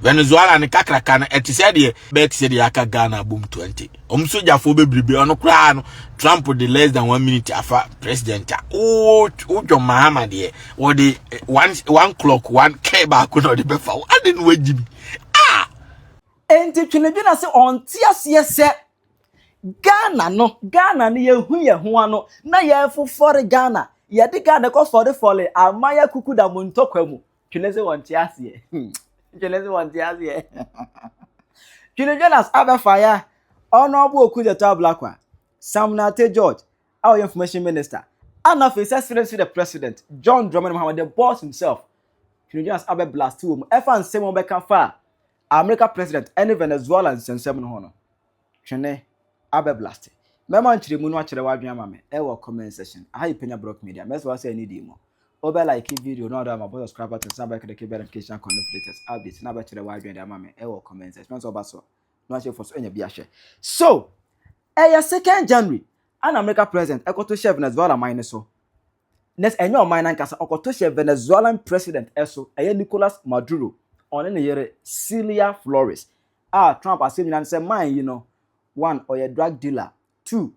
Venezuela ne kakraka no, ɛte sɛ deɛ bɛyɛ te sɛ deɛ aka Ghana abom 20. Wɔn sogyafoɔ bebrebe ɔno koraa no, Trump de less than one minute afa president a wodwɔ Mahama deɛ, wɔde one clock one kɛ baako na ɔde bɛfa wo ade no wagyi bi ah. Enti Twene sɛ ɔnte aseɛ sɛ Ghana no yɛhu yɛn ho ano na yɛfofɔre Ghana, yɛde Ghana kɔ fɔrefɔre aman akuku da mo ntɔkwa mu. Twene sɛ wɔnte aseɛ. Twene sɛ wɔnte aseɛ. Twene Jonas abɛfa ya Honourable Okudzeto Ablakwa, Sam Nartey George a ɔyɛ Information Minister, ana afei sɛ Excellency the President John Dramani Mahama, the boss himself. Twene Jonas abɛ blast wɔ mu ɛfa nsɛm a wɔbɛka fa America president ɛne Venezuela nsɛnsɛm no ho no. Twene abɛ blast mɛma nkyerɛmu no akyerɛ w'adwene ama me ɛwɔ comment section. Aha yi Penya Brock Media. Mɛsɛ wa sɛ ɛne di mu wobɛ like video na ɔdɔ ama bɔ subscribe button, san bɛkɛdɛ ke bell notification icon no for latest updates na bɛkyerɛ w'adwene de ama me ɛwɔ comment section. Mɛsɛ ɔba so na wahyɛ fɔ so ɛnya bi ahwɛ. So ɛyɛ 2nd January ana America president ɛkɔto hyɛ Venezuela man no so. Next, ɛnyɛ ɔman nankasa, ɔkɔto hyɛ Venezuelan president ɛso, ɛyɛ Nicolas Maduro, ɔne ne yere Cilia Flores, a Trump asɛm nyinaa sɛ man yi no, one, ɔyɛ drug dealer; two,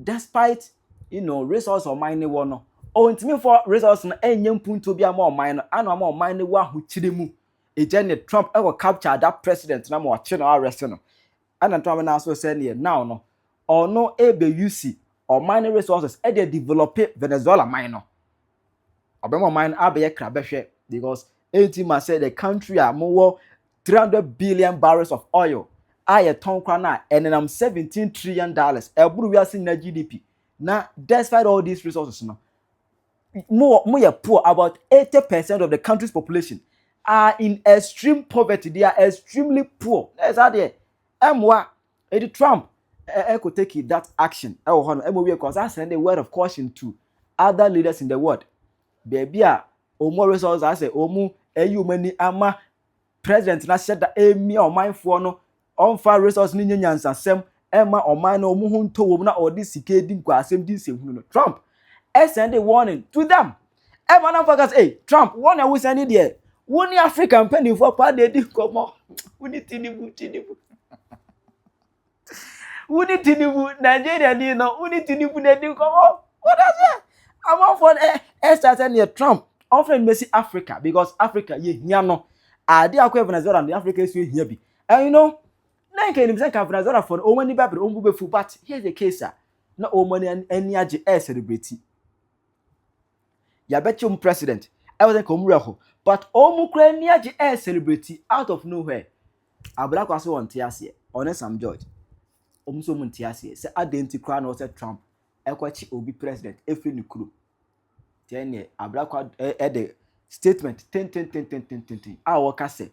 despite resource ɔman ne wɔ no, ɔntumi fɔ resource no ɛnyɛ mpuntuo bi ama ɔman no, ana ama ɔman no wɔ ahokyere mu. Egya ne Trump ɛwɔ capture that president na ma ɔkye no, arrest no, ɛna Trump na so sɛ neɛ now no ɔno ebe use ɔman no resources ɛde develop Venezuela man no, ɔbɛma ɔman no abɛyɛ krabɛhwɛ, because eti ma sɛ the country a mowɔ 300 billion barrels of oil a yɛtɔn kora na ɛnenam $17 trillion, ɛboro wiase nyinaa GDP, na despite all these resources no, mo yɛ poor. About 80% of the country's population are in extreme poverty. They are extremely poor. Ɛyɛ saa deɛ ɛmoa edi Trump ɛkɔ take that action ɛwɔ hɔ no ɛmo wie kɔ send a word of caution to other leaders in the world, beebi a wɔn resources asɛ wɔn ɛyi wɔn ani ama president na hyɛ da emia ɔmanfoɔ no, ɔnfa resource no nye nyansasɛm ɛma ɔman no wɔn ho ntɔ wɔm na ɔde sika edi nkwaasɛm di nsɛmhunu no. Trump ɛsend a warning to them. Ɛma na focus, hey, Trump wɔn a wosɛn deɛ wɔn ni Africa mpanimfoɔ paa de edi nkɔmɔ. Wɔn ni Tinubu, Tinubu, wɔn ni Tinubu, Nigeria ni no, wɔn ni Tinubu na edi nkɔmɔ. Wɔn ase amanfoɔ ɛ ɛsɛ sɛ neɛ Trump ɔfrɛ no mesi Africa, because Africa yɛ hia no ade akɔ Venezuela ne Africa esu ehia bi. And na nka enim sɛ nka Venezuela fo no wɔn ani bɛbere, wɔn bu bɛfu, but here's the case a na wɔn ani agye ɛɛ celebrate yabɛkye wɔn president, ɛwɔ sɛ nka wɔn wura hɔ, but wɔn kura ani agye ɛɛ celebrate. Out of nowhere, Ablakwa so wɔn te aseɛ, ɔne Sam George, wɔn nso wɔn te aseɛ sɛ adan ti koraa na ɔsɛ Trump ɛkɔkye obi president efiri ne kurom tiɛ. Neɛ Ablakwa ɛde statement tentententententen a wɔka sɛ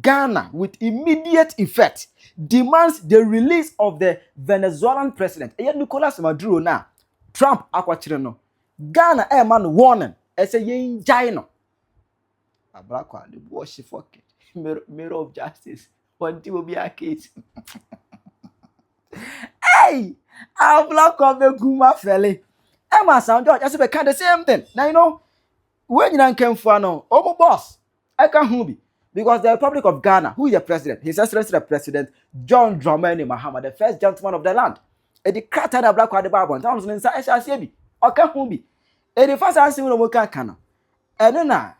Ghana with immediate effect demands the release of the Venezuelan president, ɛyɛ Nicolas Maduro, na Trump akɔkyerɛ no. Ghana ɛɛma no warning ɛsɛ yɛn gyae no. Ablakwa ne bu ɔhye fɔkɛ mirror of justice, wɔn ti obi a case. Hey, Ablakwa bɛkum afɛle. Ɛma Sam George ɛsɛ bɛka the same thing na wɔn nyinaa nkɛnfua no, wɔn boss ɛka ho bi, because the Republic of Ghana, who is the president? His Excellency the President John Dramani Mahama, the first gentleman of the land, ɛdi krataa na Ablakwa de ba abɔnten ɔno ne nsa ɛhyɛ aseɛ bi, ɔka ho bi, ɛdi fa saa nsɛm na wɔn ka no. Ɛno na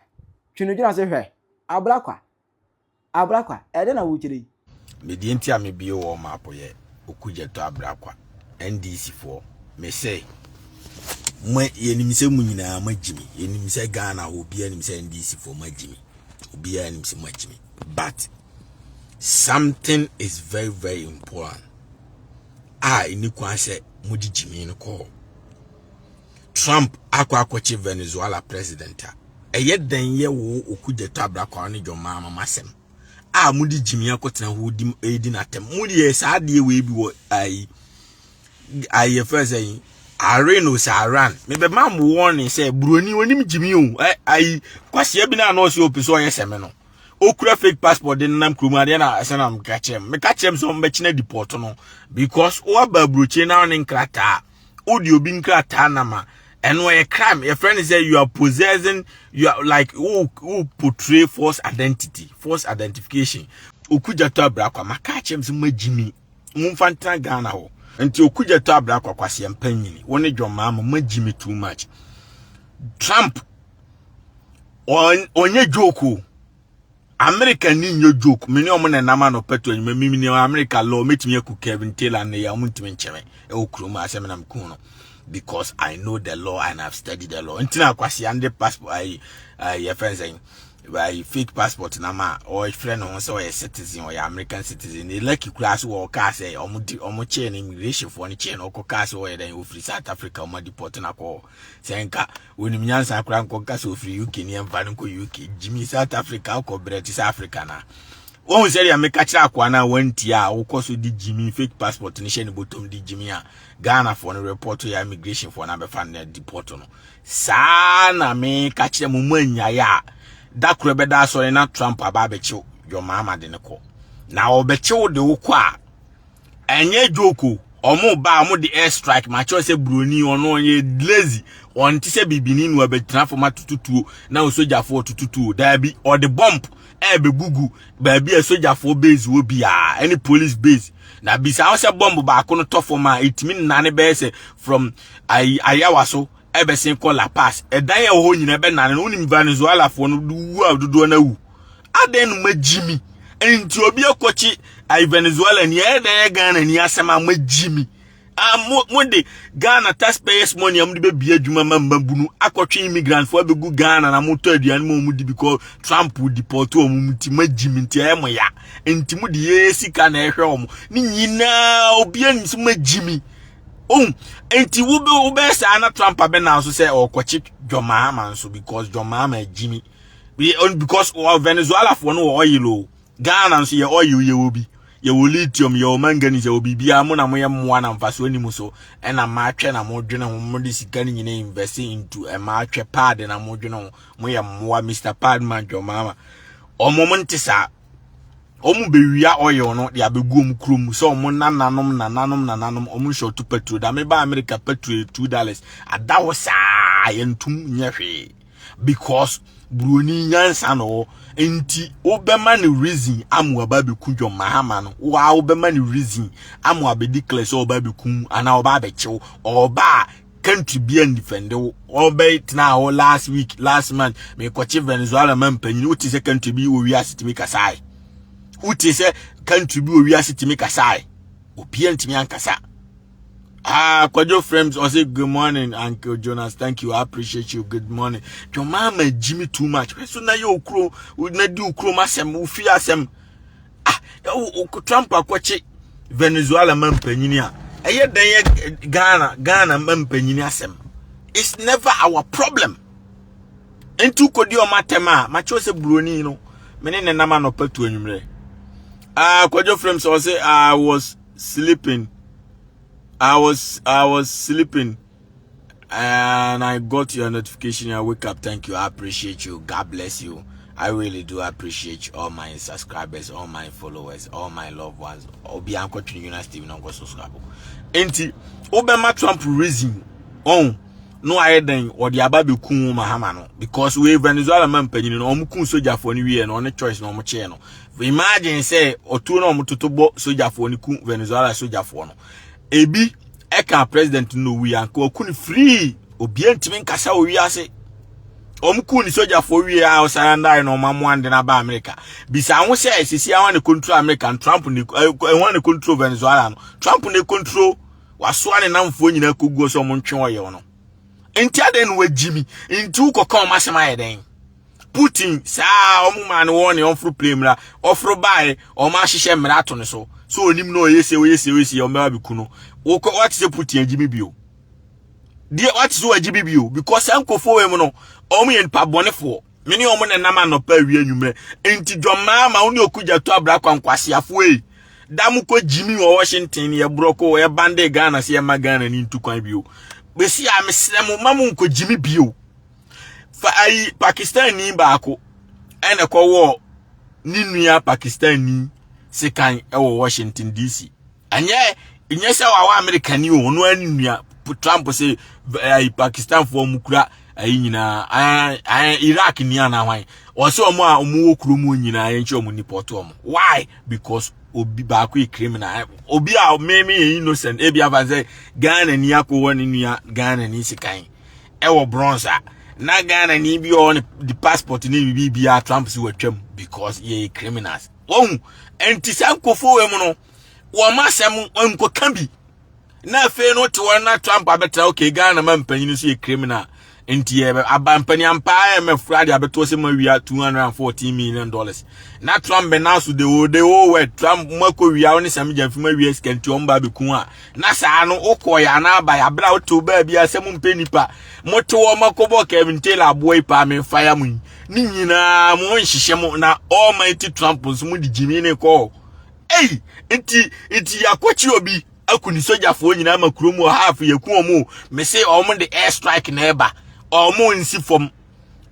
Twene ase hwɛ Ablakwa, Ablakwa ɛde na wɔkyerɛ yi. Medeɛ nti a mebie wɔ map yɛ Okudzeto Ablakwa, NDC foɔ, mese mo yɛnim sɛ mu nyinaa moagyi me. Yɛnim sɛ Ghana hɔ obiara nim sɛ NDC foɔ moagyi me, obiara nim sɛ moagyi me, but something is very very important a ɛni kwan sɛ mode gyimi no kɔ hɔ. Trump akɔ akɔkye Venezuela president a ɛyɛ dan yɛ wo Okudzeto Ablakwa ne John Mahama masɛm a mode gyimi akɔtena hɔ di edi n'atɛm. Mode yɛ saa adeɛ wei bi wɔ ayi ayi yɛfrɛ sɛ yi Iran o, sɛ Iran mebɛma mo warning sɛ buroni onim gyimi o. Ɛ ayi kwasia bi na anɔ sɛ opi so ɔyɛ sɛme no, okura fake passport de nam kurom adeɛ na ɛsɛ na meka kyerɛ m meka kyerɛ m sɛ ɔmbɛkyena deport no, because waba aburokyire na ɔne nkrataa, wode obi nkrataa nam a Ɛno ɛyɛ crime. Yɛfrɛ no sɛ you are possessing, you are like who portray false identity, false identification. Okudzeto Ablakwa, maka akyerɛ m sɛ moagyi mi, momfa ntena Ghana hɔ. Nti Okudzeto Ablakwa, kwaseɛ mpanyini, wo ne John Mahama moagyi me too much. Trump ɔnyɛ joke o. America ni nyɛ joke. Me ne ɔmo na nam anɔpɛ to anwuma. Mi ne America law metumi aku Kevin Taylor ne yɛ ɔmo ntumi nkyɛn ɛwɔ kurom a asɛm nam kun no because I know the law and I've studied the law. Nti na akwasi ande passport ayi ayi yɛfɛn sɛn ayi fake passport na ma ɔfrɛ ne ho sɛ ɔyɛ citizen, ɔyɛ American citizen. Ne lucky kura so wɔ kaa sɛ ɔmo di ɔmo kyɛn no, immigration foɔ no kyɛn no, ɔkɔ kaa sɛ ɔyɛ dɛn, ofiri South Africa, ɔmo deport na kɔ. Sɛ nka onim nyansa koraa nkɔ nka sɛ ofiri UK ne ɛmfa no nkɔ UK. Gyimi South Africa akɔ brɛ te sɛ Africa na wɔn sɛ deɛ meka kyerɛ akoa no a wantie a wokɔ so de gyimi fake passport no hyɛ ne bɔtɔm de gyimi a Ghana foɔ no report yɛ, immigration foɔ no abɛfa no deport no. Saa na meka kyerɛ mo, mo anyaeɛ a, da koro bɛda asɔre na Trump aba abɛkyew John Mahama de ne kɔ. Na ɔbɛkyew de wo kɔ a, ɛnyɛ joke o. Ɔmo ba, ɔmo de air strike ma kyerɛ sɛ broni ɔno ɔyɛ lazy, ɔnte sɛ bibini na ɔbɛtena fam atototuo na osogyafoɔ tototuo. Daabi, ɔde bomb ɛɛbɛgugu baabi a sogyafoɔ base wɔ biara ɛne police base. Na bisa wo sɛ bomb baako no tɔ fam a, ɛtumi nnane bɛyɛ sɛ from ayi Ayawa so ɛbɛsen kɔ La Paz, ɛdan a ɛwɔ hɔ nyinaa ɛbɛnane no. Wonim Venezuela foɔ no wu a dodoɔ no awu adan no magyi mi. Nti obi akɔkye ayi Venezuela ni, ɛyɛ dan yɛ Ghana ni asɛm a magyi mi a mo de Ghana taxpayers money a mo de bɛbie adwuma ma mmabunu akɔtwe immigrant foɔ abɛgu Ghana na motɔ aduane ma ɔmo di because Trump deport ɔmo mu. Nti magyi mi, nti ɛyɛ mo ya, nti mo de yɛ sika na ɛhwɛ ɔmo ne nyinaa. Obi anim sɛ magyi mi ohun, nti wobɛ wobɛyɛ saa na Trump abɛna so sɛ ɔkɔkye John Mahama nso because John Mahama agyi mi, because Venezuela foɔ no wɔ oil o. Ghana nso yɛ oil, yɛwɔ bi, yɛwɔ lithium, yɛwɔ manganese, yɛwɔ biribiara. Mo na moyɛ mmoa na mfasoɔ anim so ɛna maatwɛ na modwene ho. Mode sika no nyinaa invest into ɛmaatwɛ pad na modwene ho. Moyɛ mmoa. Mr Padman, John Mahama, ɔmo mo nte saa. Ɔmo bɛwia oil no de abɛgu ɔmo kurom sɛ ɔmo nananom nananom nananom ɔmo nhyɛ ɔto petrol da. Meba America, petrol $2 ada hɔ saa, yɛntum nyɛ hwee because buroni nyansa na ɔwɔ. Nti wobɛma no reason amu aba abɛku John Mahama no waa, wobɛma no reason amu abɛdi clear sɛ ɔba abɛku anaa ɔba abɛkyew. Ɔba a, country bi andefend wo. Ɔbɛtena hɔ last week, last month, mekɔkye Venezuela ma mpanyin. Wote sɛ country bi wɔ wiase tumi kasae? Wote sɛ country bi wɔ wiase tumi kasae? Obiara ntumi ankasa. Ah, Kwadwo Frames, I say good morning, Uncle Jonas. Thank you. I appreciate you. Good morning. Your mama Jimmy too much. So na yo kro, na di ukro masem, ufi asem. Ah, Trump akɔkye Venezuela man panyini a, ɛyɛ dan yɛ Ghana man panyini asɛm. It's never our problem. Nti kodi ɔmo atɛm a, makyerɛ sɛ buroni no, me ne ne nam anɔpa tu anwummerɛ. Ah, Kwadwo Frames, I say I was sleeping. I was sleeping and I got your notification. I wake up. Thank you. I appreciate you. God bless you. I really do appreciate all my subscribers, all my followers, all my loved ones. Obi anko twene Jonas TV no subscribe. Enti wobɛma Trump reason on no ayɛ den wɔde aba bɛku Mahama no because we Venezuela man panyin no, ɔmo ku sogyafoɔ no wie no, ɔne choice na ɔmo kyɛɛ no. Imagine sɛ ɔtuo na ɔmo toto bɔ sogyafoɔ no ku Venezuela sogyafoɔ no ebi ɛka president no wi anka ɔku no free, obiara ntumi nkasa wɔ wiase. Ɔmo ku ne sogyafoɔ wie a ɔsan ndae na ɔmo amoa de n'aba America. Bisa ho sɛ sisi awa ne control America, Trump ne ɛho ne control Venezuela no, Trump ne control wasoa ne namfoɔ nyinaa koguo sɛ ɔmo ntwe ɔyɛw no. Nti adan no wagyi mi, nti wokɔka ɔmo asɛm ayɛ dɛn? Putin saa ɔmo maa no wɔn ne ɔmforo plane mmra, ɔforo bae, ɔmo ahyehyɛ mmara ato ne so so onim na ɔyɛ se ɔyɛ se ɔyɛ se ɔmo bɛba bɛku no. Wokɔ wate sɛ Putin agyi mi bio deɛ, wate sɛ wagyi mi bio because saa nkurɔfoɔ wɔ mu no, ɔmo yɛ nipa bɔnefoɔ. Me ne ɔmo nenam anɔpa, awie, anwummerɛ. Nti dwɔmaa ma wo ne Okudzeto Ablakwa nkwaseafoɔ yi da mo kɔ gyimi wɔ Washington, yɛ borɔko yɛ bande Ghana sɛ yɛma Ghana ni ntu kwan bio. Bɛsi a mesrɛ mo, ma mo nkɔ gyimi bio. Fa ayi Pakistan ni baako ɛna kɔwɔ ne nua Pakistan ni sekan ɛwɔ Washington DC. Ɛnyɛ nyɛ sɛ wawa America ni o, ɔno ani nua. Trump se ɛyi Pakistanfoɔ mu kura ɛyi nyinaa ɛɛ Iraq ni anaa hwan ɔsɛ wɔn a wɔn wɔ kurom nyinaa yɛn kyɛ wɔn deport wɔn. Why? Because obi baako yɛ criminal. Obi a meme yɛ innocent ebi afa sɛ Ghana ni akɔwɔ ne nua Ghana ni sikan ɛwɔ bronze a na Ghana ni bi ɔwɔ ne the passport ne bibi biara Trump si wɔatwam because yɛ criminals. Wɔn nti saa nkɔfoɔ wɔ mu no wɔn asɛm nkɔka bi na afei no te wɔn na Trump abɛtena okay Ghana ma mpanyin nso yɛ criminal nti yɛ aba mpanyin ampa IMF kura de abɛto sɛ ma wia 214 million dollars na Trump bɛ na so the whole the whole world Trump mo akɔ wia wɔn ne sɛm gya mfima wia sika nti wɔn ba abɛku a na saa no wokɔ yɛ anaa aba yɛ abira wote baabi a sɛ mo mpɛ nipa mo te wɔn akɔbɔ Kevin Taylor aboa yi paa me fa ya mo yi ne nyinaa mo nhyehyɛ mo na almighty Trump nso mo de gyimi ne kɔɔ ei nti nti yakɔkye obi aku ne sogyafoɔ nyinaa ma kurom wɔ half yɛku wɔn o mese wɔn de air strike na ɛba wɔn nsi fam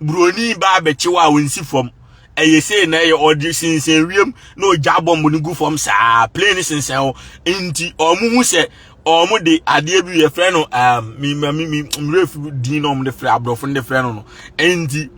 buroni ba abɛkye wɔ a wɔnsi fam ɛyɛ sei na ɛyɛ ɔde sensɛn wiem na ɔgya bɔmbo no gu fam saa plane sensɛn hɔ nti wɔn hu sɛ wɔn de adeɛ bi yɛfrɛ no um, mi mi mi mi din na wɔn de frɛ aborɔfo no de frɛ no no nti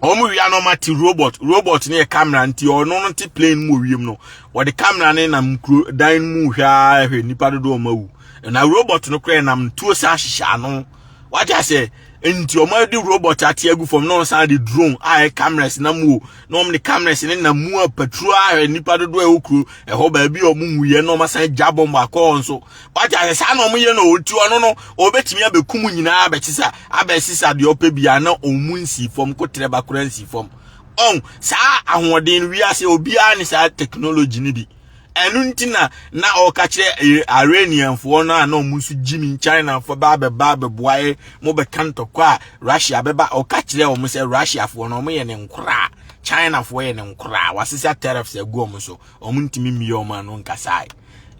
wɔn wia no wɔn ate robot robot no yɛ camera nti ɔno no te plane mu wɔ wiem no wɔde camera no nam kuro dan mu hwɛ ara hwɛ nipa dodoɔ wɔn awu na robot no koraa nam tuo san hyehyɛ ano wate aseɛ nti wɔn de robot ate agu fam na wɔn san de drone a ɛyɛ cameras nam o na wɔn de cameras ne nam mu a patrol ahwɛ nipa dodoɔ ɛwɔ kuro ɛhɔ baabi a wɔn nwuyɛ na wɔn asan gya bɔmbo akɔ wɔn so wate ase saa na wɔn yɛ no ɔti ɔno no ɔbɛtumi abɛkum nyinaa abɛkyesa abɛsesa deɛ ɔpɛ biara na wɔn nsi fam kotrɛ ba koraa nsi fam ɔn saa ahoɔden no wiase obiara ne saa technology no bi ɛno nti na na ɔka kyerɛ Iranianfoɔ no a na wɔn nso gyimi Chinafoɔ ba abɛba abɛboa yɛ mo bɛka ntɔkwa a Russia bɛba ɔka kyerɛ wɔn sɛ Russiafoɔ no wɔn yɛ ne nkoraa Chinafoɔ yɛ ne nkoraa wasesa tariffs agu wɔn so wɔn ntumi mmie wɔn ano nkasae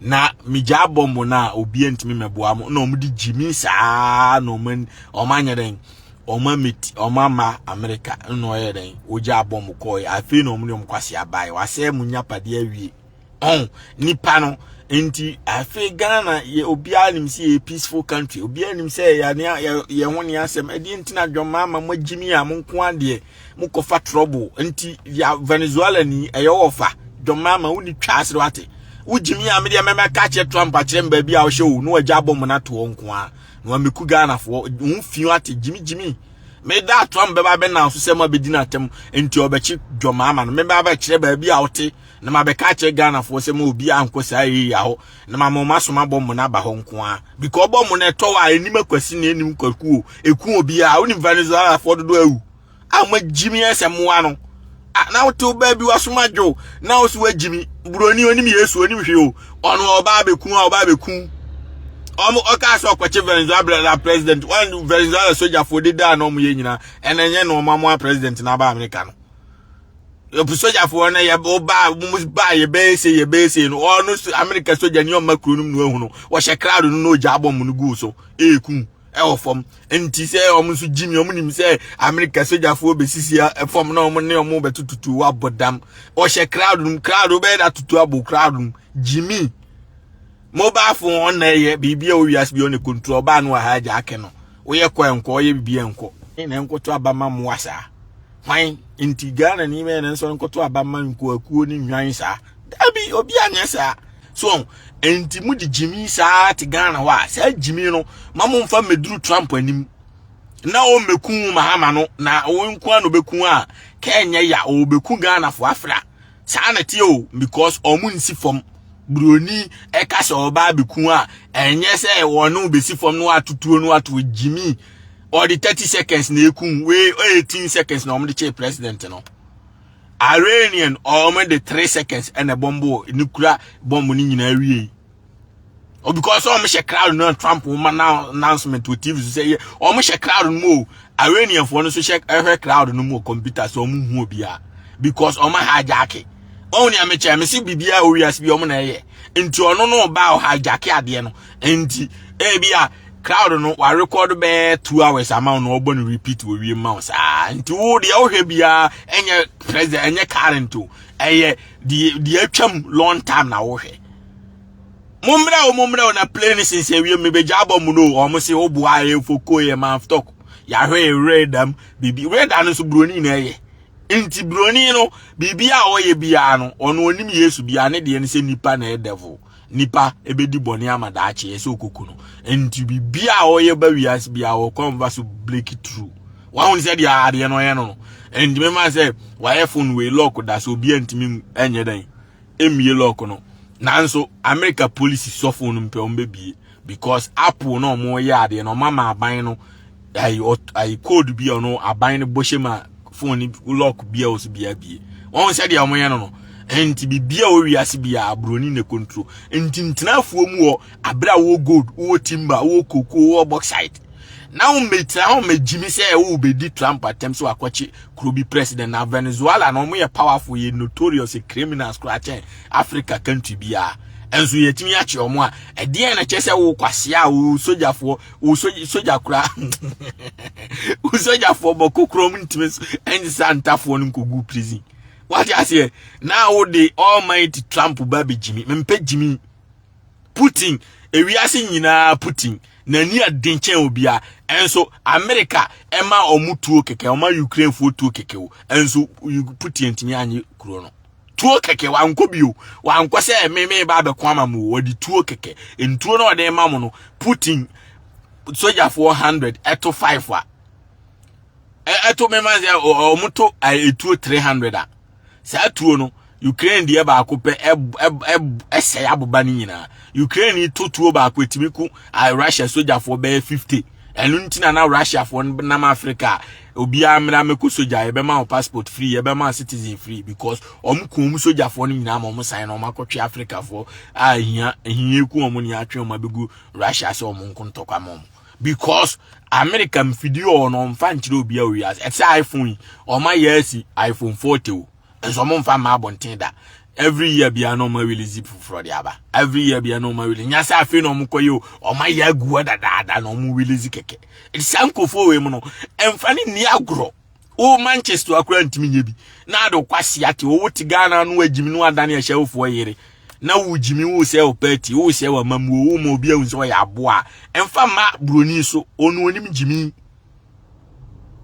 na megyaa bɔmbo no a obi ntumi mɛboa mo na wɔn de gyimi saa na wɔn wɔn anyɛ dɛn wɔn ameti wɔn ama Amerika na ɔyɛ dɛn wɔgyaa bɔmbo kɔɔ afei na wɔn de wɔn kwasi abae wasɛe mo nyapadeɛ awie ɔn nipa no nti afei Ghana yɛ obiara nim sɛ yɛ peaceful country obiara nim sɛ yɛ ne yɛ ho ne asɛm ɛdeɛ nti na dwɔmaa ma mo agyimi a mo nko adeɛ mokɔfa trouble nti ya Venezuela ni ɛyɛ wɔfa dwɔma ma woni twa asere wate wogyimi a medeɛ mɛmɛka kyerɛ Trump akyerɛ m baabi a wohyɛ o na wagya abɔ mo no atoɔ nko a na wameku Ghanafoɔ ho fi wate gyimi gyimi meda Trump bɛba bɛna so sɛ ma bɛdi no atɛm nti ɔbɛkye dwɔma ama no mɛba bɛkyerɛ baabi a wote na mabɛka akyerɛ Ghanafoɔ sɛ ma obi ankɔ saa area hɔ na ma mo asoma bɔ mo no aba hɔ nko a because bɔ mo no ɛtɔ hɔ a ɛnim akwasi na ɛnim kwaku o ɛku obiara wonim Venezuelafoɔ dodo awu a moagyimi sɛ mmoa no a na wote wo baabi wasoma dwo na wo so wagyimi buroni onim Yesu onim hwee o ɔno ɔba abɛku a ɔba abɛku ɔmo ɔka sɛ ɔkɔkye Venezuela president wɔn Venezuela sogyafoɔ deda na ɔmo yɛ nyinaa ɛna ɛnyɛ na ɔmo amoa president na aba Amerika no sogyafoɔ no yɛ ɔba mo ba yɛ bɛyɛ se yɛ bɛyɛ se no ɔno Amerika sogya ni ɔma kuro no mu na ehunu wɔhyɛ crowd no na ogya abɔ mo no gu so eku ɛwɔ fam nti sɛ wɔn nso gyimi wɔn nim sɛ Amerika sogyafoɔ bɛsisi fam na wɔn ne wɔn bɛtututu abɔ dam wɔhyɛ crowd no crowd bɛyɛ da tutu abɔ crowd no gyimi mobile phone wɔn na ɛyɛ biribi a owiase bi wɔn control ɔbaa no wɔ ha agya akɛ no woyɛ kɔ nkɔ ɔyɛ biribi nkɔ na nkɔto aba ma mmoa saa hwan nti Ghana ni bɛyɛ na nso nkɔto aba ma nkoakuo ne nnwan saa dabi obi anyɛ saa so nti mo de gyimi saa te Ghana hɔ a saa gyimi no ma mo mfa mmɛduru Trump anim na ɔmmɛku Mahama no na wɔn nko a na ɔbɛku a kɛnyɛ ya ɔbɛku Ghana fo afra saa na te o because ɔmo nsi fam buroni ɛka sɛ ɔba abɛku a ɛnyɛ sɛ wɔn bɛsi fam no atutuo no ato gyimi ɔde 30 seconds na eku wei 18 seconds na ɔmo de kyɛ president no Iranian ɔmo de 3 seconds ɛna bɔmbo ne kura bɔmbo ne nyinaa wie o because ɔmo hyɛ crowd no Trump ma na announcement wɔ TV so sɛ yɛ ɔmo hyɛ crowd no mu o Iranian foɔ no nso hyɛ ɛhwɛ crowd no mu wɔ computer so ɔmo hu obiara because ɔmo hijack ɔmo nea mekyɛ me se biribiara wɔ wiase bi ɔmo na ɛyɛ nti ɔno no ɔba ɔhijack adeɛ no nti ebi a crowd no wa record bɛɛ 2 hours ama no ɔbɔ no repeat wɔ wiem ma wo saa nti wo deɛ wohwɛ biara ɛnyɛ president ɛnyɛ current o ɛyɛ deɛ deɛ atwam long time na wohwɛ. Mommrɛ o, mommrɛ o, na plane no sensɛn wiem, mebɛgya abɔ mu no o. Wɔn se woboa yɛ foko yɛ manftɔk. Yɛahwɛ yɛ radar biribi. Radar no nso buroni na ɛyɛ. Nti buroni no biribi a ɔyɛ biara no, ɔno onim Yesu biara ne deɛ no sɛ nipa na ɛyɛ devil. Nipa ebedi bɔne ama daakye ɛsɛ okoku no. Nti biribi a ɔyɛ ba wiase biara ɔkwan fa so break through. Wahu sɛ deɛ adeɛ no ɔyɛ no no. Nti mema sɛ wayɛ phone wei lock da so obi ntumi nyɛ dɛn. Mmie lock no. Nanso America police sɔ phone no mpɛ wɔn bɛbie because Apple na wɔn yɛ adeɛ no wɔn ama aban no ayi ayi code bi a ɔno aban no bɔ hyɛ mu a phone lock bi a ɔso bi abie. Wɔn sɛ deɛ wɔn yɛ no no. Nti biribi a wɔ wiase bi a aburoni na control. Nti ntena afuo mu wɔ abere a wɔ gold, wɔ timber, wɔ cocoa, wɔ bauxite. Na wɔn mɛtena hɔ mɛgyimi sɛ ɛwɔ bɛdi Trump atɛm so akɔkye kuro bi president. Na Venezuela na wɔn yɛ powerful, yɛ notorious criminals koraa kyɛn Africa country biara. Nso yɛtumi akye wɔn a ɛdeɛn na kyerɛ sɛ wo kwasia a wo sogyafoɔ, wo sogya koraa, wo sogyafoɔ bɔ kokoro mu ntumi ɛnsa ntafoɔ no nkɔgu prison. Wate aseɛ? Na wo de almighty Trump ba bɛgyimi. Mempɛ gyimi. Putin, ewiase nyinaa Putin n'ani aden kyɛn obia. Ɛnso America ɛma ɔmo tuo kɛkɛ, ɔma Ukraine foɔ tuo kɛkɛ o. Ɛnso Putin ntumi anye kuro no. Tuo kɛkɛ wankɔ bio, wankɔ sɛ me ba abɛko ama mo. Wɔde tuo kɛkɛ, ntuo na ɔde ma mo no. Putin sogyafoɔ 100 ɛto 5 a ɛto me ma sɛ ɔmo to etuo 300 a, saa tuo no Ukraine deɛ baako pɛ ɛsɛe aboba no nyinaa. Ukraine ni to tuo baako etimi ko Russia sogyafoɔ bɛyɛ 50. Ɛno nti na na Russiafoɔ nam Africa a obiara mmra mɛkɔ sogya, yɛbɛma wo passport free, yɛbɛma citizen free, because ɔmo ko ɔmo sogyafoɔ no nyinaa ma ɔmo san na ɔmo akɔtwe Africafoɔ a ehia ehia ku ɔmo ne atwe ɔmo abɛgu Russia sɛ ɔmo nko ntɔkwa ma ɔmo, because America mfidie wɔ no ɔmfa nkyerɛ obiara wɔ wiase. Ɛte sɛ iPhone yi, ɔmo ayɛ asi iPhone 40 o, nso ɔmo mfa mma abɔnten da. Every year bia na ɔmo release foforɔ de aba. Every year bia na ɔmo release. Nya sɛ afei na ɔmo kɔ yi o, ɔmo ayɛ agu hɔ dadaada na ɔmo release kɛkɛ. Saa nkurɔfoɔ wei mu no, ɛmfa ne nni agorɔ. Wo Manchester akora ntumi nyɛ bi na ade kwasi ate wo te Ghana no agyimi no adane ahyɛwofoɔ yere na wo gyimi, wo sɛ wo party, wo sɛ wo amamuo, wo ma obi ahu sɛ ɔyɛ aboa. Ɛmfa ma buroni so, ɔno onim gyimi.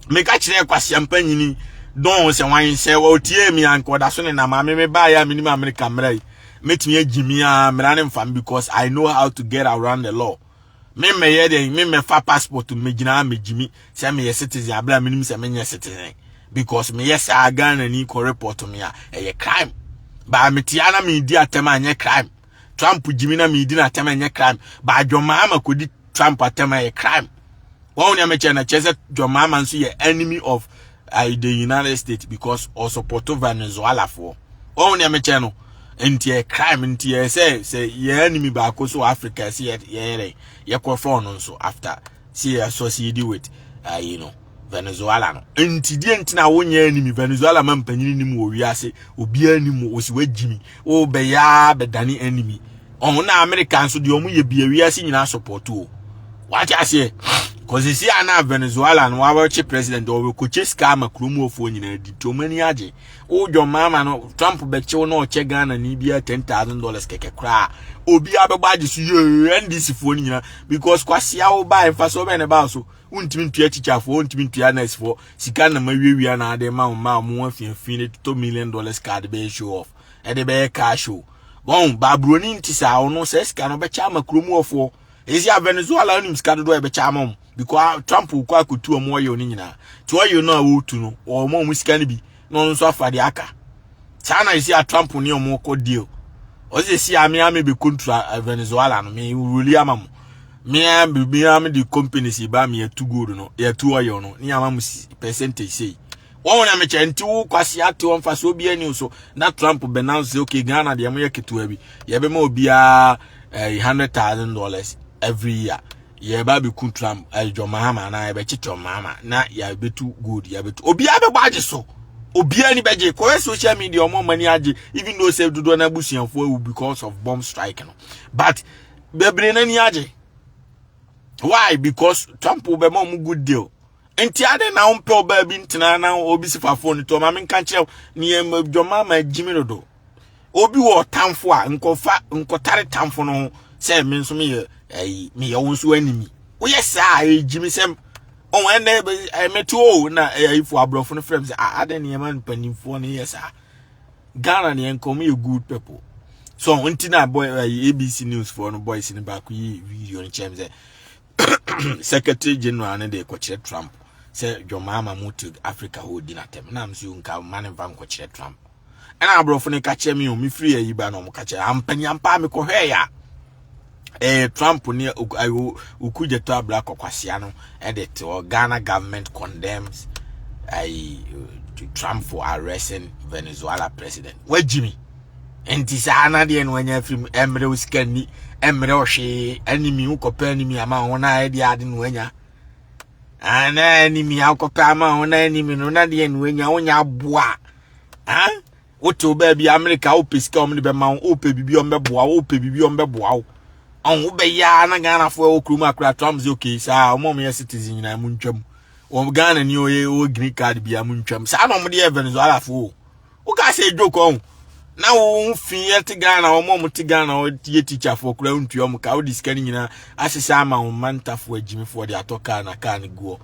Meka kyerɛ kwasiampa nyini dɔn sɛ wan sɛ ɔtie mi anka ɔda so ne nam ame me baeɛ a menim Amerika mmara yi, mɛtumi agyimi a mmara ne mfam because I know how to get around the law. Me mmɛyɛ dɛn, me mmɛfa passport megyina megyimi sɛ meyɛ citizen abere a menim sɛ menyɛ citizen, because meyɛ saa Ghana ni kɔ report me a, ɛyɛ crime. Baa metia na medi atɛm a, nyɛ crime. Trump gyimi na medi n'atɛm a, nyɛ crime. Baa John Mahama kɔdi Trump atɛm a, ɛyɛ crime. Wɔn nea mekyɛ na kyerɛ sɛ John Mahama nso yɛ enemy of the United States because ɔsupport Venezuela foɔ. Wɔn nea mekyɛ no nti ɛyɛ crime. Nti yɛ sɛ yɛ enemy baako so wɔ Africa sɛ yɛ yɛ yɛkɔ fɔn no nso after sɛ yɛ associate with Venezuela no. Nti deɛ nti na wonyɛ enemy Venezuela ma mpanyin nim wɔ wiase obiara nim wɔ si wagyimi wo bɛyɛ bɛdane enemy ɔho. Na America nso deɛ ɔmo yɛ bia wiase nyinaa support o. Wate aseɛ? Kɔsisi a na Venezuela no wabɛkye president, ɔbɛkɔkyɛ sika ama kurom hɔfoɔ nyinaa di nti ɔmo ani agye. Wodwɔ maama no, Trump bɛkyew na ɔkyɛ Ghana ni bia $10,000 kɛkɛ koraa, obiara bɛbɔ agye so yee NDC foɔ no nyinaa, because kwasia wo baa mfa so ɔbɛn ne baa so wontumi ntua tikyafoɔ, wontumi ntua nursefoɔ sika na ma wiawia na ade ma wo ma ɔmo afiafi ne totɔ million dollars card bɛyɛ show off, ɛde bɛyɛ car show. Wɔn baaburoni nti saa ɔno sɛ sika no ɔbɛkyɛ ama kurom hɔfoɔ. Esi a Venezuela onim sika dodoɔ a ɛbɛkyɛ ama wɔn, because Trump kɔ akɔtu wɔn oil no nyinaa. Ti oil no a wɔretu no, wɔn wɔn sika no bi na ɔno nso afa deɛ aka. Saa na esi a Trump ne wɔn kɔ deal. Ɔsi esi a me ame bɛ control Venezuela no, me ruli ama mo, me a me a me de companies ba me yɛtu gold no, yɛtu oil no, ne ama mo percentage sei. Wɔn na mekyɛ. Nti wo kwasi ate wɔn fa so obi ani so na Trump bɛnam sɛ okay, Ghana deɛ mo yɛ ketewa bi, yɛbɛma obiara $100,000 every year. Yɛba bɛku Trump John Mahama anaa yɛbɛkye John Mahama na yɛbɛtu gold, yɛbɛtu, obiara bɛbɔ agye so, obiara ni bɛgye. Kɔyɛ social media, ɔmo ɔmo ani agye, even though sɛ dodoɔ no abusuafoɔ awu because of bomb strike no, but bebree n'ani agye. Why? Because Trump bɛma ɔmo good deal. Nti ade na wompɛ ɔbaa bi ntena na obi si fa phone to ɔma menka kyerɛ ne John Mahama agyimi dodo. Obi wɔ tamfo a nkɔfa nkɔtare tamfo no ho. Sɛ me nso meyɛ ɛyi meyɛ wo nso animi. Woyɛ saa a ɛgyi me sɛm. Ɔn ɛnɛ ɛmɛte o na ɛyifo aborɔfo no frɛ me sɛ ah adɛn nneɛma mpanimfoɔ no yɛ saa. Ghana ne yɛn kɔn yɛ good people. So nti na boy ɛyi ABC news foɔ no boys no baako yi video no kyerɛ me sɛ secretary general no de kɔkyerɛ Trump sɛ John Mahama mu te Africa hɔ di n'atɛm na nso nka ma ne mfa nkɔkyerɛ Trump. Ɛna aborɔfo no ka kyerɛ me o mefiri ayi ba na ɔmo ka kyerɛ ampanyampa mekɔhwɛɛ ya eh, Trump ne Okudzeto Ablakwa kwasia no ɛde te hɔ Ghana government condemns ayi Trump for arresting Venezuela president. Wagyi mi nti saa na deɛ no anya afiri mu ɛmmerɛ wo sika nni ɛmmerɛ wo hwee animi wokɔpɛ animi ama ho na ɛde ade no anya ana animi akɔpɛ ama ho na animi no na deɛ no anya wonya aboa ah Wote wo baabi America wopɛ sika wɔn de bɛma wo, wopɛ biribi wɔn bɛboa wo, wopɛ biribi wɔn bɛboa wo. Ɔn wobɛyɛ a na Ghanafoɔ ɛwɔ kurom akora Trump sɛ okay saa wɔn a wɔyɛ citizen nyinaa mu ntwam. Wɔn Ghana ni ɔyɛ ɔwɔ green card bia mu ntwam. Saa na wɔn de yɛ Venezuela foɔ. Woka sɛ joke ɔn. Na wo fi yɛ te Ghana wɔn a wɔn te Ghana yɛ teacher foɔ kora ntua wɔn ka wode sika no nyinaa ahyehyɛ ama wɔn mantafoɔ agyimifoɔ de atɔ kaa na kaa no guɔ.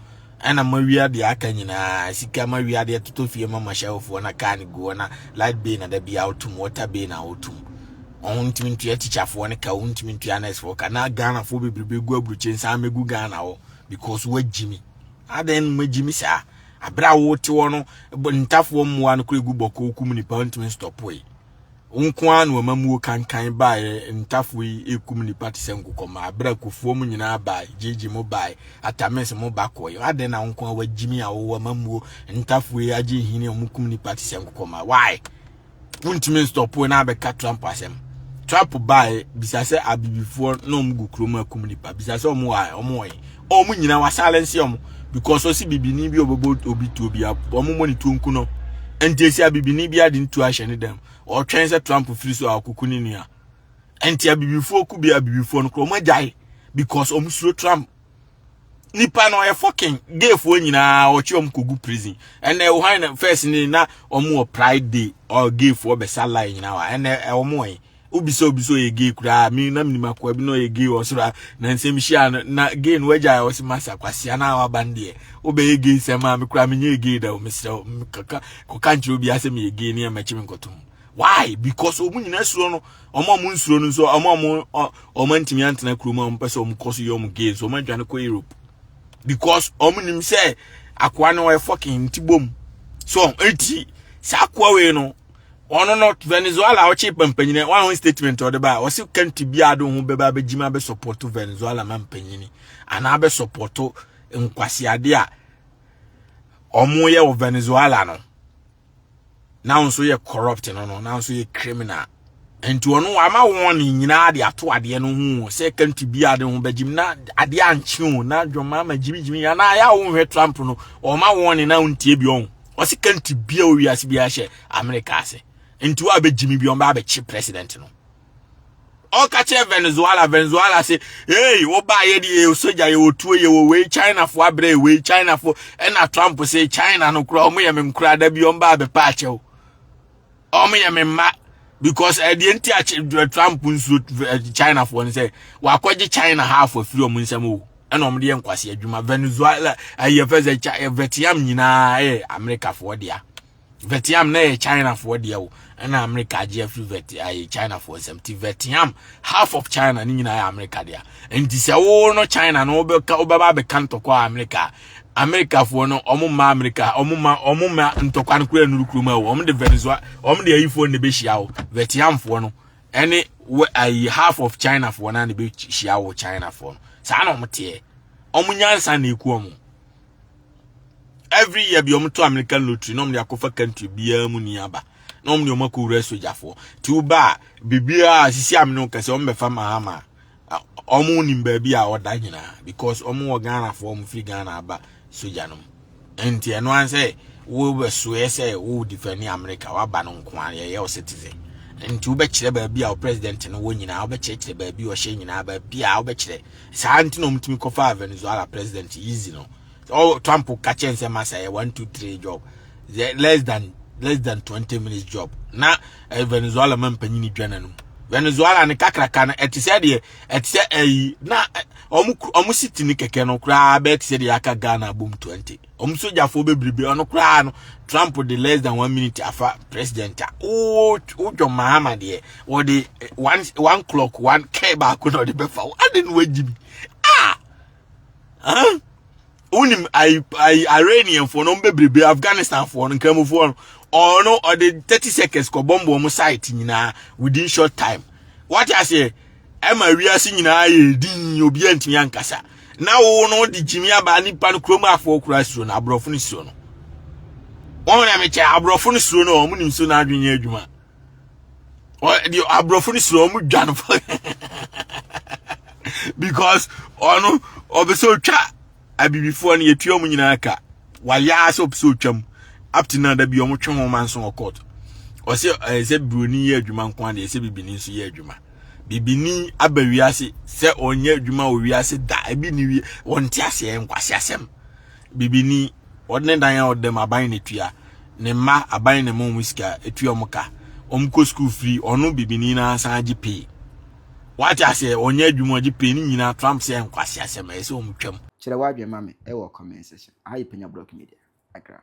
Ɛna mawia deɛ aka nyinaa sika mawia deɛ totɔ fie ma mahyɛwofoɔ na kaa no gu hɔ na light bill na da bia wotum water bill na wotum ɔho ntumi ntua tikyafoɔ no ka wo ntumi ntua nursefoɔ ka na Ghanafoɔ bebrebe gu aburukyi nsan mɛgu Ghana hɔ because wagyi mi adɛn no magyi mi saa abere a wote hɔ no ntafoɔ mmoa no kora gu bɔkɔɔ kum nipa ntumi stɔpoe Wo nko ara na w'amammuo kankan baeɛ, ntafoɔ yi rekum nnipa te sɛ nkokɔmma, berɛ a Kufuor mo nyinaa baeɛ, JJ mo baeɛ, Atta Mills mo ba kɔeɛ, adɛn na wo nko ara wagyimi a wowɔ amammuo, ntafoɔ yi agye nhini a wɔkum nnipa te sɛ nkokɔmma, why? Wontumi nstɔpoe na abɛka Trump asɛm. Trump baeɛ, bisa sɛ abibifoɔ na wɔn gu kurom akum nnipa, bisa sɛ wɔn wɔ wɔn wɔ he, wɔn nyinaa wasilence wɔn because ɔsi bibini bi a ɔbɛbɔ obi tuo bi a wɔn mmɔ ne tuo nku no. Nti esi abibini bi ade ntuo ahyɛ ne dɛm. Ɔtwɛn sɛ Trump firi so a ɔkoko ne nua. Nti abibifoɔ ku bi abibifoɔ no kora wɔn agyae because wɔn suro Trump. Nipa no ɔyɛ fucking gayfoɔ nyinaa ɔkye wɔn kogu prison. Ɛnna ɛwɔ na first ne na wɔn wɔ pride day ɔ gayfoɔ bɛsa line nyinaa wa ɛnna ɛwɔ wɔn yi. Wobisa obi sɛ ɔyɛ gay koraa me na menim akoa bi na ɔyɛ gay wɔ soro a na nsɛm hyia no na gay no wagya a ɔse masa kwasia na waba no deɛ wobɛyɛ gay sɛm a me koraa menyɛ gay da o mesrɛ wo kɔka kɔka nkyerɛ obi asɛ meyɛ gay ne ɛmɛkye me nkɔto mu why because ɔmu nyinaa suro no ɔmo a ɔmo nsuro no nso ɔmo a ɔmo ɔmo antumi antena kurom a ɔmo pɛ sɛ ɔmo kɔ so yɛ ɔmo gay nso ɔmo adwane kɔ Europe because ɔmo nim sɛ akoa no ɔyɛ fucking nti bom so nti saa akoa wei no ɔno no Venezuela ɔkye pampanyini wɔn ho statement ɔde ba ɔsi country bi ado ho bɛba abɛgyima bɛ support Venezuela ma mpanyini anaa bɛ support nkwasiade a wɔn yɛ wɔ Venezuela no na nso yɛ corrupt no no na nso yɛ criminal nti ɔno ama wɔn ne nyinaa de ato adeɛ no ho sɛ country bi ade ho bɛgyim na adeɛ ankye o na dwoma ama gyimigyimi anaa yɛ a wɔnhwɛ Trump no ɔma wɔn ne na ntie bi ɔn ɔsi country bia wɔ wiase bia hyɛ America ase nti wa bɛgyimi bi ɔn ba abɛkye president no ɔka kyerɛ Venezuela Venezuela se hey wo ba yɛ de yɛ soja yɛ otuo yɛ wɔ wei China fo abrɛ wei China fo ɛna Trump se China no kora ɔmo yɛ me nkora da bi ɔn ba abɛpa akyɛw ɔmo yɛ me mma because ɛdeɛ nti a Trump nsuo China foɔ no sɛ wakɔgye China half afiri ɔmo nsam o ɛna ɔmo de yɛ nkwasi adwuma Venezuela ɛyɛ fɛ sɛ Vietnam nyinaa ɛyɛ America foɔ dea Vietnam na ɛyɛ China foɔ dea o ɛna America agye afiri Viet ɛyɛ China foɔ nsam ti Vietnam half of China ne nyinaa yɛ America dea nti sɛ wo no China no wobɛka wobɛba abɛka ntɔkwa America Amerikafoɔ no wɔn mma Amerika wɔn mma wɔn mma ntɔkwa no kura nuru kurom awo wɔn de Venezuela wɔn de ayifoɔ na ɛbɛhyia wo Vietnamfoɔ no ɛne wɔ ayi half of Chinafoɔ no na ɛbɛhyia wo Chinafoɔ no saa na wɔn teɛ wɔn nyansa na eku wɔn every year bi wɔn to American lottery na wɔn de akɔfa country biara mu ni aba na wɔn de wɔn akɔwura sogyafoɔ ti wo ba a biribiara sisi amene kɛse wɔn bɛfa mahama wɔn nim baabi a ɔda nyinaa because wɔn wɔ Ghanafoɔ wɔn firi Ghana aba sogya no mu nti ɛno an sɛ wobɛsoɛ sɛ wo defend America waba no nko ara yɛyɛ wo citizen nti wobɛkyerɛ baabi a wo president no wɔ nyinaa wobɛkyerɛkyerɛ baabi ɔhyɛ nyinaa baabi a wobɛkyerɛ saa nti na wɔtumi kɔfaa Venezuela president easy no oh, Trump ka kyɛn sɛ masa yɛ 1 2 3 job less than 20 minutes job na eh, Venezuela ma mpanyini dwa n'anum. Venezuela ne kakraka no ɛte sɛ deɛ ɛte sɛ ɛyi na ɔmo ɔmo city ne kɛkɛ no koraa bɛyɛ te sɛ deɛ aka Ghana abom 20. Ɔmo sogyafoɔ bebrebe ɔno koraa no Trump de less than one minute afa president a o wodwɔ Mahama deɛ wɔde one one clock one kɛ baako na ɔde bɛfa wo ade no wagyi mi ah huh? Wonim ayi ayi Iranianfoɔ no bebrebe, Afghanistanfoɔ no, nkramofoɔ no, ɔno ɔde 30 seconds kɔ bɔmbo ɔmo site nyinaa within short time. Wate aseɛ? Ɛma wiase nyinaa yɛ din, obiara ntumi ankasa. Na wo no de gyimi aba nipa no kurom afoɔ kura suro no, aborɔfo no suro no. Wɔn na mekyɛ aborɔfo no suro no, wɔn nim so na adwene yɛ adwuma. Wɔn de aborɔfo no suro wɔn dwa no because ɔno ɔbɛ sɛ otwa abibifoɔ no yɛtua wɔn nyinaa ka. Wayɛ sɛ ɔpɛ sɛ otwa mu up to now da bi wɔn twe ho ma nso wɔ court. Ɔsɛ ɛyɛ sɛ buroni yɛ adwuma nko ara deɛ, ɛsɛ bibini nso yɛ adwuma. Bibini aba wiase sɛ ɔnyɛ adwuma wɔ wiase da ebi ni wie wɔnte aseɛ nkwasi asɛm. Bibini ɔde ne dan a ɔda mu aban na etua, ne mma aban na ɛma wɔn sika etua wɔn ka, wɔn kɔ school free. Ɔno bibini na asan agye pay. Wate aseɛ? Ɔnyɛ adwuma ɔgye pay ne nyinaa. Trump sɛ nkwasi asɛm, ɛyɛ sɛ wɔn twam. Kyerɛ w'adwene ma me ɛwɔ comment section. Aha yɛ Panya Block Media Accra.